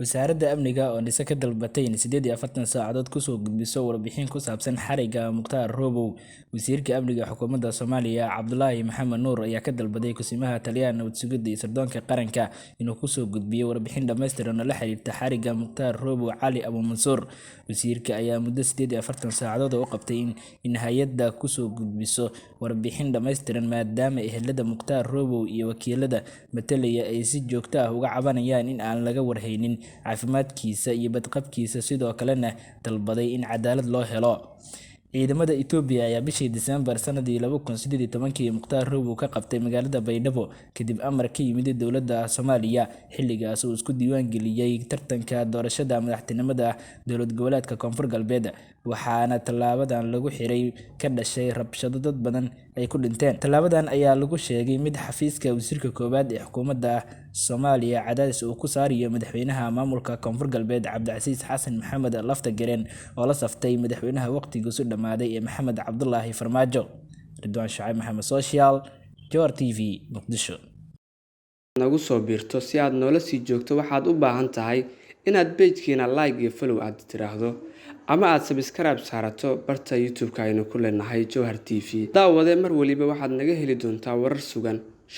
Wasaaradda Amniga oo NISA ka dalbatay in 48 saacadood kusoo gudbiso warbixin ku saabsan xariga Mukhtaar Robow. Wasiirka Amniga Xukuumadda Soomaaliya Cabdulaahi Maxamed Nuur ayaa ka dalbaday Kusimaha Taliyaha Nabad Sugidda iyo Sirdoonka Qaranka inuu kusoo gudbiyo warbixin dhammaystiran oo la xiriirta xariga Mukhtaar Robow Cali Abuumansuur. Wasiirka ayaa muddo 48 saacadood u qabtay in hay'adda kusoo gudbiso warbixin dhammaystiran, maadaama ehelada Mukhtaar Robow iyo wakiilada matalaya ay si joogto ah uga cabanayaan in aan laga warhaynin caafimaadkiisa iyo badqabkiisa, sidoo kalena dalbaday in cadaalad loo helo. Ciidamada Itoobiya ayaa bishii Diseembar sanadii 2018 Mukhtaar Robow ka qabtay magaalada Baydhabo kadib amar ka yimid dowladda Soomaaliya, xilligaas oo uu isku diiwaan geliyay tartanka doorashada madaxtinimada dowlad goboleedka Koonfur Galbeed, waxaana tallaabadan lagu xiray ka dhashay rabshado dad badan ay ku dhinteen. Tallaabadan ayaa lagu sheegay mid xafiiska wasiirka koowaad ee xukuumadda Soomaaliya cadaadis uu ku saarayo madaxweynaha maamulka Koonfur Galbeed Cabdicasiis Xasan Maxamed Laftagareen oo la saftay madaxweynaha waqtigiisu dhammaaday ee Maxamed Cabdulaahi Farmaajo. Ridwaan Shacib Maxamed, Social Jowhar TV, Muqdisho. Nagu soo biirto si aad noola sii joogto. Waxaad u baahan tahay inaad page-keena like iyo follow aad tiraahdo ama aad subscribe saarato barta YouTube-ka aynu ku leenahay Jowhar TV. Daawade, mar waliba waxaad naga heli doontaa warar sugan.